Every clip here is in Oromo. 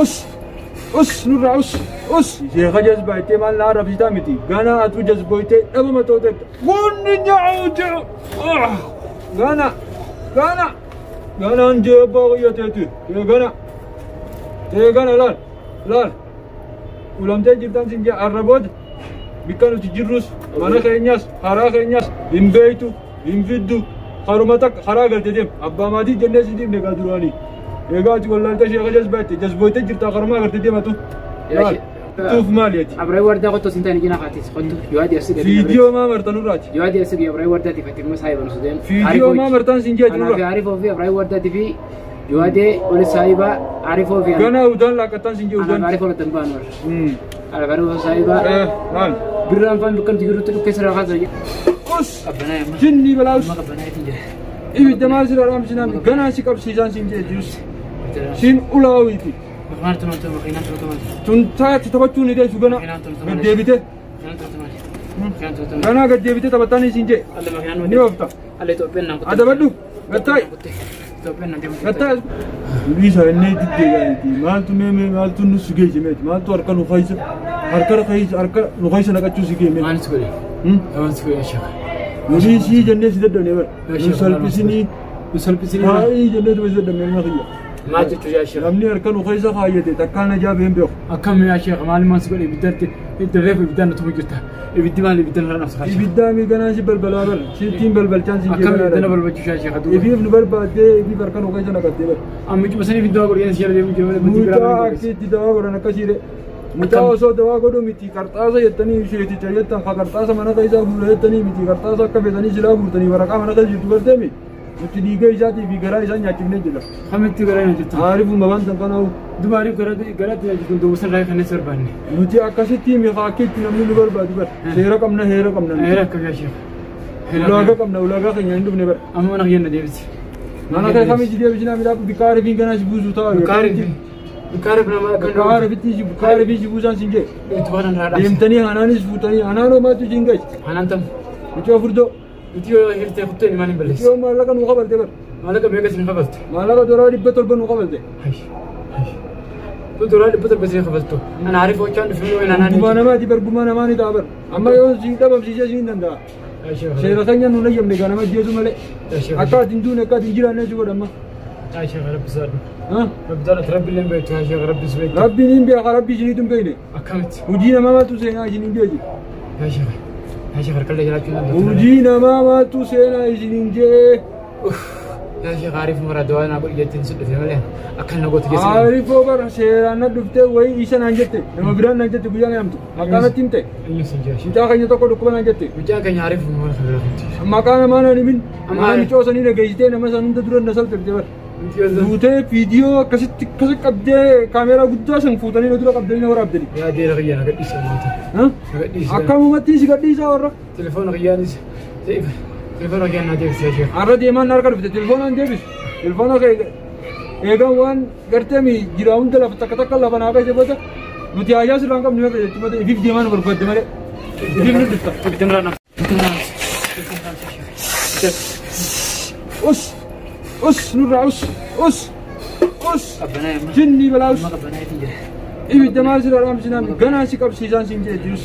Us us nurraa us us. Sheekha jazbaayitee maal naa arrabsitaa miti. Ganaa atuu jazbooyitee dhabama ta'uu Hundi nyaa'u Gana gana ganaan jee abbaa qiyyateeti. Tee gana tee gana laal laal. Ulamtee jirtan sin jee arraboota. Bikka nuti jirrus mana keenyas karaa keenyas hin beeytu hin fiddu karuma takka karaa galte deem abbaa maatii jennee si dhiibne egaa duraanii. Egaa ati wallaaltee sheekha jazbaatte jazbooytee jirtaa karumaa garte deematu. Tuuf maali ati? Abrai warda qotto sinta ni jina khatis qotto yoo adi asii gadi. Fiidiyoo maa martan nurraati? Yoo adi asii abrai warda ti fatima saahiba nu sudeen. Fiidiyoo maa martan sin jeeti Anaa fi nurra? Arifoo fi abrai warda ti fi yoo adi oli saahiba Arifoo fi Gana udaan laaqattan sin jee anaa fi udaan. Arifoo laddan baan warra. Anaa fi Arifoo saahiba Maal? birraan faan dukkan jirutti dhukkee sirraa kaasa. Us Qabbanaa amma. jinni balaa us Amma qabbanaa ittiin jira. ibidda maal sirraa dhaamsinaan ganaa si qabsiisaan sin jee jirus sin ulaawiiti. Makiinaan tun tun makiinaan tun tun Tun taati taphachuu ni deessu gana makiinaan tun gaddeebite makiinaan tun tun makiinaan tun tun ganaa gaddeebite taphattanii sin jee Alle makiinaan ni oofta. Alle Itoophiyaan naan kutte. Adabadhu gattaay Itoophiyaan naan deemu. gattaay. Isa inni diddeegaaniti maaltu mee maaltu nu si geesse meeti maaltu harka nu keessa harka keessa harka nu keessa naqachuu si geesse. Maal si godhe? Maal si godhe sheekh? Nuti sii jennee si dadhabne bara. Nu salphisinii Nu salphisinii. haa'ii jennee tuma si dadhabne ilma kiyya. Maal jechuu yaa sheekh? Namni harka nu keessa kaayyate takkaan na jaabee hin beeku. Akkam yaa sheekh maal maal si godhe ibiddatti ibidda reefu ibiddaan nu tumu jirta. Ibiddi maal ibidda irraa nafsa kaashe. Ibiddaa mi ganaa si balbalaa bara. Sittiin balbalchaan si Akkam ibidda na jee balbalchuu yaa sheekh duuba. Ifiif nu barbaaddee ifiif harka nu keessa naqattee bara. Amma cuma sanii ibidda waa godheen si jala deemu jira malee badii biraa Mucaa malee akkiitti dawaa godhan akkasiire. Mucaa osoo dawaa godhu miti qarxaasa jettanii isheeticha jettan ka qarxaasa mana keessaa guura jettanii miti qarxaasa akka feetanii silaa guurtanii waraqaa mana keessa jirtu garteemi. Nuti dhiiga isaatii fi garaa isaa nyaachifnee jira. Kamitti garaa nyaachiftan? Aarifuma waan tan kanaa'u. Duuba ariif garaa nyaachiftan duuba san raayii kanneen barbaanne. Nuti akkasitti mifa akkiitti namni nu barbaadu bara. Seera qabna heera qabna. Heera akkam yaa sheekh? Ulaagaa qabna ulaagaa keenya hin dhufne bara. Amma mana kiyya na deebisi. Mana kee kamitti deebisinaa midhaan bikka aarifiin ganaa si buusuu ta'a. Bikkaariif nama akka Bikka aarifitti bikka aarifii si buusaan sin jee. Itti baatan irraa dhaabsa. Deemtanii hanaanis fuutanii hanaan homaatu siin geesse. Hanaan tam. Mucaa furdoo. Nuti yoo hirtee kuttee ni maal hin balleessu. Yoo maallaqa nu qabalte bara. Maallaqa meeqa isin kafalte? Maallaqa doraa 700 nu qabalte. Tu doraa 700 isin kafaltu. Ana ariif hojjaan dhufee yoo inaan Gumaa namaati bar gumaa namaa ni ta'a bar. Amma yoo siin dhabamsiisee siin danda'a. Seera keenya nu nayyamne gaa nama ajjeesu malee. Akka ati hin duune akka ati hin jiraanne si godha amma. Rabbi sodaadhu. Rabbi sodaadhu rabbi illee hin beektu yaa sheekh rabbi si beektu. Rabbiin hin beeka rabbi isiniitu hin beekne. Akkamitti? Hojii namaa maaltu seenaa isin hin beekne. Yaa sheekh yaa sheekh harkallee jiraachuu hin danda'u. Hojii namaa maaltu seenaa isin hin jee. Yaa sheekh ariif mara dawaa naa godhi jettiin si dhufe malee akkan na gootu keessa. Aarifoo bara seeraan na dhuftee wayii isa naan jette nama biraan naan jette guyyaa na yaamtu maqaa natti himte. Eenyu sin jee sheekh? Mucaa keenya tokko dhukkuba naan jette. Mucaan keenya ariif mara kan biraa miti. Maqaa namaa naan himin. Amma Mana micoo sanii na geessitee nama san hunda dura na salphifte bara. Duutee viidiyoo akkasitti akkasi qabdee kaameeraa guddaa san fuutanii na dura qabdanii na waraabdanii. Yaa deera kiyya na gadhiisa uummata. Na gadhiisa. Akkamumatti si gadhiisaa warra. Telefoona kiyyaanis telefoona kiyyaan naa deebisi yaa sheekh. Har'a deemaan na harka dhufte telefoonaan deebisu. Telefoona kee eegan waan gartee mi jira hunda lafa takka takka lafa naa keessa booda nuti hayyaa sirraa hin qabnu yoo ta'e jechuudha ifiif deemaan nu barbaadde malee. Ifiif nu dhufta. Ibidda irraa naaf. Us us nurraa us us us Qabbanaa amma. jinni balaa us Amma qabbanaa ittiin jira. ibidda maal sirraa dhaamsinaan ganaa si qabsiisaan siin jee jirus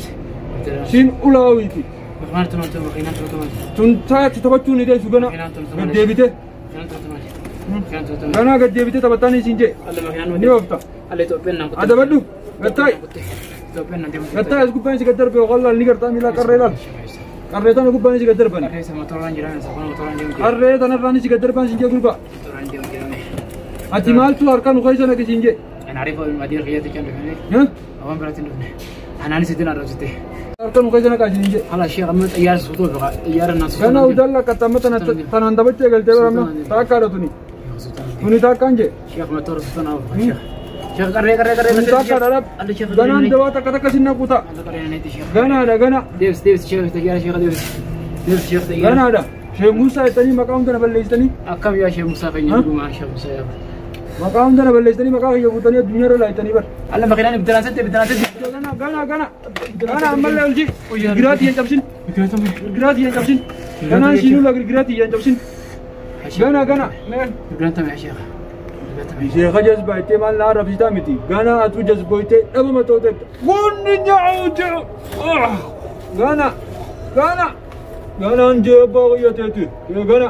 siin ulaawiiti. Makiinaan tun tun makiinaan tun tun Tun taati taphachuu ni deessu gana Makiinaan tun tun gaddeebite makiinaan tun tun makiinaan tun tun ganaa gaddeebite taphattanii siin jee Alle makiinaan ni oofta. Alle Itoophiyaan naan kutte. Adabadhu gattaay Itoophiyaan naan deemu. gattaay as gubbaan si gad darbe yookaan laal ni gartaa miila qarree laal qarree tana gubbaan si gad darban Qarree motoraan jiran safoon motoraan deemu jira. qarree tanarraan si gad darban siin jee gurbaa Motoraan deemu jira. ati maaltu harka nu keessa naqe siin jee. Ana ariif adiin kiyyatti kan dhufne. Afaan biraatti hin dhufne. Anaanis ittiin arrabsite. Harka nu keessa naqaa siin jee. Hala sheekh amma xiyyaara suutuu beekaa xiyyaara naan suutuu. Gana udalla qaxxamma tanaan taphachuu eegaltee baramna taakkaadha tuni tuni taakkaan jee. Sheekh motora suutuu naa sheekh. Sheekh qarree qarree qarree. Tuni taakkaadha dhab Alle sheekh ganaan dawaa takka takka sin naqu ta'a Alle qarree naneeti sheekh. ganaadha gana Deebis deebis sheekh xiyyaara sheekh deebis. Deebis sheekh xiyyaara. ganaadha Sheekh Muusaa jettanii maqaa hunda na balleessitanii Akkam yaa sheekh Musaa keenya dhugumaan sheekh Musaa yaa. maqaa hunda na balleessitanii maqaa kiyya fuutanii addunyaarra laayitanii bara. Alle makiinaan ibiddaan sette ibiddaan sette. Gana gana gana gana ammallee olchi girgiraatii hin cabsin girgiraatii hin cabsin ganaan siinuu la girgiraatii hin cabsin. Gana gana. Mee. Birraan tame yaa sheekha. Birraan tame. Sheekha jazbaayitee maal na arrabsitaa miti. Gana atuu jazbooytee dhabama ta'uteetta. Wanni nyaa'u. Gana gana. Ganaan jee abbaa qiyya teeti. Tee gana.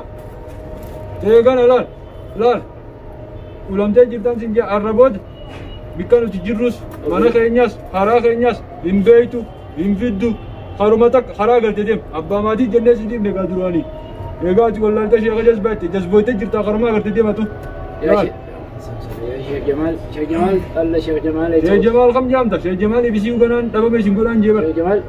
Tee gana laal laal. Ulamtee jirtan sin jee arraboota. Bikka nuti jirrus mana keenyas karaa keenyas hin beeytu hin fiddu karuma takka karaa galte deem abbaa maatii jennee si dhiibne egaa duraanii. Egaa ati wallaalta sheekha jazbaayte jazbooytee jirtaa karumaa garte deematu. Yaa Sheekh Jamaal, Sheekh Jamaal, alla Sheekh Jamaal. Sheekh Jamaal kam jaamta? Sheekh Jamaal ibisii ganaan dhabame isin godhaan jee bara. Sheekh Jamaal.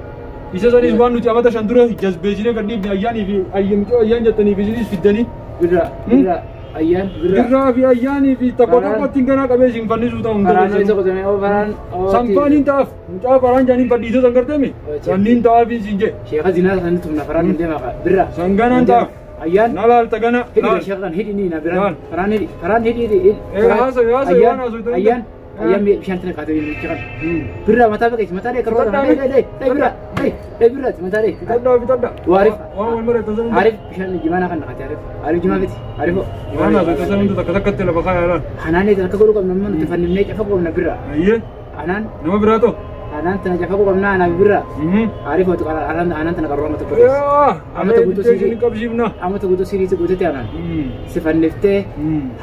Isa sanis waan nuti amata shan dura jazbeessinee kan dhiibne ayyaanii fi ayyamtoo ayyaan jettanii fi isinis fiddanii. Birra, birra, ayyaan, birra. Birraa fi ayyaanii fi tokko tokkotti ganaa qabee isin fannisuu ta'u hin Faraan isa qotamee oo faraan. Sanfaaniin ta'aaf mucaa faraan jaaniin fadhiisoo san garteemi. Sanniin ta'aaf isin jee. Sheekha zinaa san tumna faraan hin deema birra. Sanganaan ta'aaf. Ayyaan. Na laalta gana. Hidhi sheekha kan hidhi ni na biraan. Faraan hidhi, faraan hidhi hidhi. Haasa haasa waan haasoo. Ayyaan. Ayyaan bishaan tana kaatee jiru kan. Birra mataa baqeessi mataa dhee karoo dhee dhee dhee birra dhee dhee birra mataa dhee. Fitadhaa fitadhaa. Waarif. Waan wal mara tasan. Arif bishaan jimaana kan naqate arif. Arif jimaa miti. Arif. Waan haasoo tasan hundi takka takkatti lafa kaayaa laal. Hanaan takka godhuu qabna amma nuti fannifnee cafa qabna birra. Ayyee. Hanaan. Nama biraa ta'u. Hanaan tana cafa qabna anaa birra. Arif watu hanaan tana qarrooma tokko keessa. Amata guutuu sirii qabsiifna. Amata guutuu siriitti guutate hanaan. Si fanniftee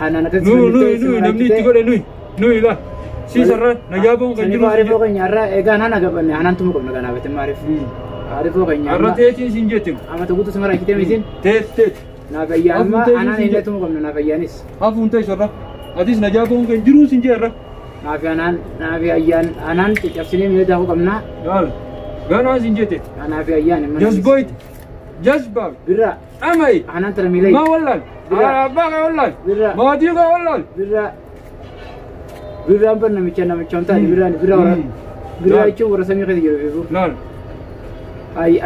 hanaan akkasi fanniftee. Nuyi namni itti godhe nuyi nuyi laal. Siisarra nagaa boon kan jiru. Arifoo keenya irraa egaa hanaan agabanne hanaan tumu qabna kanaaf itti maariif. Arifoo keenya. Arra teetiin siin jettim. Amata guutuu simara kitee misin. Teet teet. Naaf ayyaan amma hanaan illee tumu qabna naaf ayyaanis. Hafuun teessu irra. Atis nagaa boon kan jiru siin jee irra. Naaf hanaan naaf ayyaan hanaan caccabsinee miila daakuu qabna. Laal. Ganaa siin jette. Naaf ayyaan. Jazboyit. Jazbaab. Birra. Amai. Hanaan tana miila. Ma wallaal. Abbaa kee wallaal. Birra. Maatii kee wallaal. Birra. Birraan bar namicha namicha hin taane birraan birra warra birraa jechuun warra samii keessa jiru fiifuu. Laal.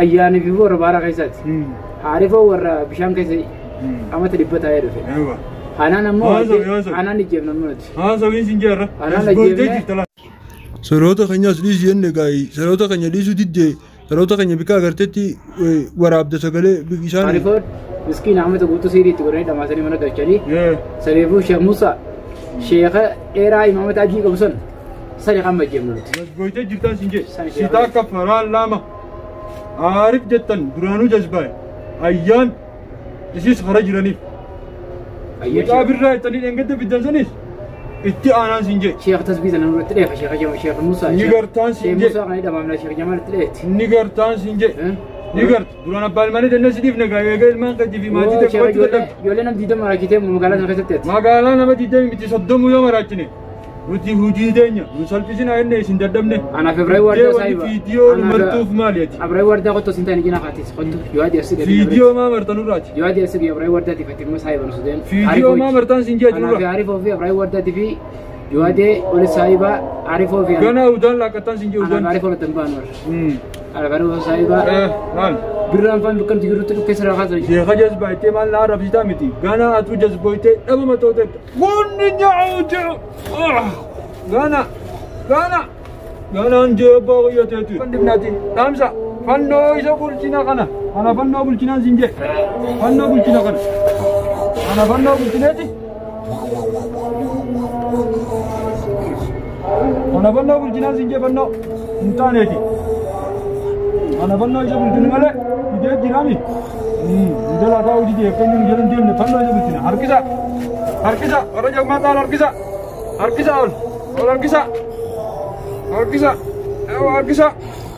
Ayyaanii fiifuu warra baaraa keessaati. Haarifoo warra bishaan keessa amata dhibba taa'ee dhufe. Hanaan ammoo hanaan ijjeefna nuti. Haasawiin siin jeerra. Hanaan ajjeefne. Saroota keenyas dhiisi jenne gaayi saroota keenya dhiisuu diddee saroota keenya bikka agarteetti waraabda sagalee isaan. Haarifoon miskiina amata guutuu siiriitti godhanii dhamaasanii mana galchanii. Saniifuu Sheekh Musaa. Sheekha dheeraa imaamata adii qabu sun sani kan majjeemnu nuti. Jazbooytee jirtan siin jee. Sitaa akka faraan lama. Aarif jettan duraanuu jazbaa'e. Ayyaan isis hara jiraniif. Mucaa birraa jettanii dheengadda fiddan sanis itti aanaan siin jee. Sheekha tasbii sana nurratti dheefa Sheekha Jamal Sheekha Musaa. Ni gartaan siin jee. Sheekh Musaa kan hidhamaamna Sheekh Jamal itti dheetti. Ni gartaan siin jee. Ni gart duraan abbaa ilmaanii jennee si dhiifne gaa eega ilmaan keetii fi maatii ta'e qabachuu dadhabde. Ijoollee nama 20 maraachitee magaalaa sana keessatti ati. Magaalaa nama 20 miti 30 yoo maraachine nuti hojii teenya nu salphisinaa jennee isin dadhabne. Anaaf Ibrahim Wardaa saahiba. Viidiyoo martuuf maali ati? Ibrahim Wardaa qottoo sin taane jina kaatis qottu yoo adi asii gadi. Viidiyoo maa martan nurraati? Yoo adi asii Ibrahim Wardaatiif ati immoo saahiba nu sudeen. Viidiyoo maa martan sin jee nurra? Anaaf Arifoo fi Ibrahim Wardaatii fi yoo adi oli saahiba Arifoo fi. Ganaa udaan laaqattan sin jee udaan. Anaaf Arifoo laatan ba'an warra. Alvaro saahiba. Laal. Birraan faan dukkan jirutti dhukkee sirraa kaasa. Sheekha jazbaayitee maal na arrabsitaa miti. Ganaa atuu jazbooytee dhabama ta'uteetta. Wanni nyaa'u jiru. Gana gana ganaan jee abbaa qiyya teeti. Fandifnaati dhaamsa fannoo isa bulchina kana. Kana fannoo bulchinaan siin jee. Fannoo bulchina kana. Kana fannoo bulchineeti. Kana fannoo bulchinaan siin jee fannoo hin taaneeti. Kana fannoo isa bulchinu malee fidee jiraami. Jala taa hojii jee akka inni jala hin deemne fannoo isa bulchina. Harkisa harkisa warra jagmaa ta'an harkisa harkisa ol ol harkisa harkisa harkisa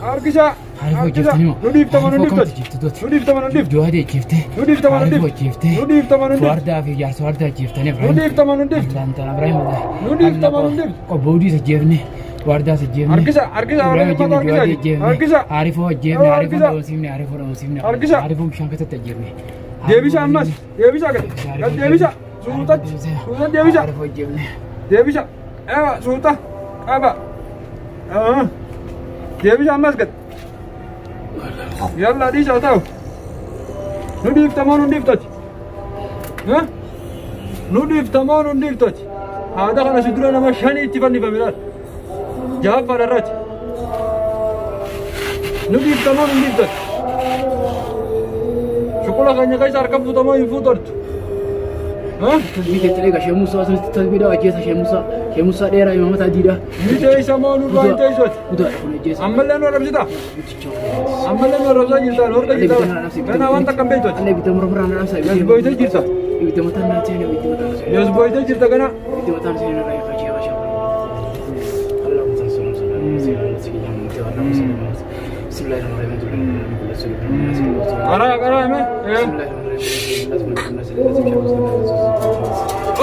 harkisa. Arifoo jeeftanii moo? Nu dhiiftama nu dhiiftati. Nu dhiiftama nu dhiifti. Yoo adi jeeftee. Nu dhiiftama nu Arifoo dhiifti. jeeftee. Nu dhiiftama nu dhiifti. Wardaa fi jaarsa wardaa jeeftanii Nu dhiiftama nu dhiifti. Lantaan Ibrahim. Nu dhiiftama nu dhiifti. Qobboodii isa jeefne. Wardaa isa jeefne. Harkisa harkisa warra Ibrahim jagmaa jeefne ta'an yoo adi harkisa jeefne. harkisa. Arifoo jeefne. Arifoo Harkisa. dhoosiifne. Arifoo dhoosiifne. Harkisa. Arifoo bishaan keessatti jeefne. Deebisa ammas deebisa gad gad deebisa suutatti suutatti deebisa Arifoo jeefne. deebisa ewa suuta qaba deebisa ammas gad yalla dhiisa ta'u nu dhiiftamoo nu dhiiftati nu dhiiftamoo nu dhiiftati haadha kana si dura nama shanii itti fannifame laal jahaffaadha irraati nu dhiiftamoo nu dhiiftati shuqula keenya keessa harka fuutamoo hin fuutortu. Tasbii keetti egaa Shee Musaa asirratti tasbiidha ajjeesa Shee Musaa. Shee Musaa dheeraa imaamata adiidha. Ni teessa moo nurraa hin teessoti? Gudaadha kun ajjeesa. Ammallee nu arrabsita? Ammallee nu arrabsaa jirta, nu harka jirta. Ganaa waan takka hin beektu ati. Alle ibidda murmuraan na dhabsa. Jazbooyitee jirta. Ibidda mataan naa seene ibidda mataan seene. Jazbooyitee jirta ganaa. Ibidda mataan seene irraa eegaa jee Qaraa qaraa hime.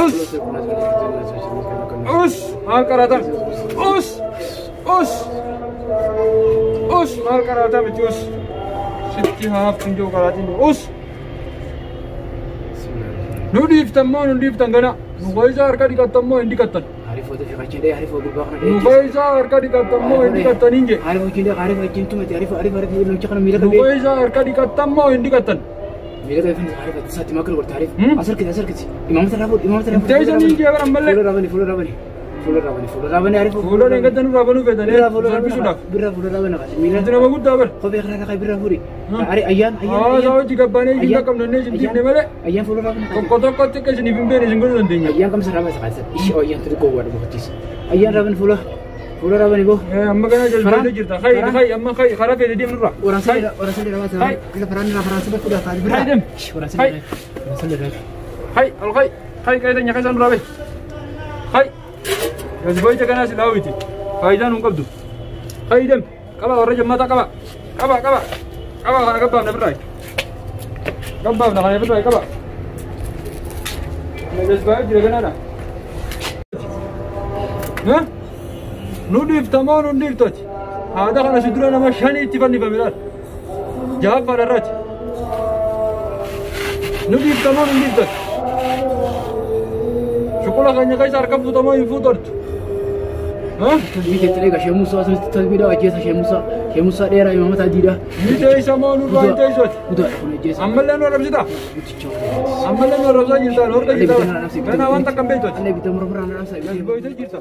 Us! Us! Maal qaraatan? Us! Us! Us! Maal qaraatan miti us? Sitti haaftu hin jiru qaraatiin us! Nu dhiiftan moo nu dhiiftan gana? Nu keessa harka dhiqattan moo hin dhiqattan? Nu keessa harka dhiqattan moo hin dhiqattan hin jee? Nu keessa harka dhiqattan moo hin dhiqattan? Teessan hin jee bara ammallee. Fuula dheengadda nurraa banuu feetanii salphisuudhaaf. Nuti nama guddaa bara. Haasaa hojii gabbaanee isin qaqqabnannee isin dhiifne malee tokko tokkotti akka isiniif hin beekne isin godhuu dandeenya. Amma kana jalbee jirta. Hayi hayi amma hayi karaa feete deemnu irraa. Hayi hayi deem. Hayi hayi ol hayi hayi qayyatan nyaaka isaan duraa bahi. Hayi jazboota kanaa si daawwiti. Faayidaan hin qabdu. Hayi deem qaba warra jammataa qaba qaba qaba qaba kana gabbaafna birraa gabbaafna kana birraa qaba. Jazbaa jira kanaadha. Nu dhiiftamoo nu dhiiftoti. Haadha kana si dura nama shanii itti fannifame laal. Jahaffaadha irraati. Nu dhiiftamoo nu dhiiftoti. Shuqula keenya keessa harka fuutamoo hin fuutortu. Ni teessa moo nurraa hin teessoti? Ammallee nu arrabsita? Ammallee nu arrabsaa jirta, nu harka jirta. Ganaa waan takka hin beektu ati. Jazbooyitee jirta.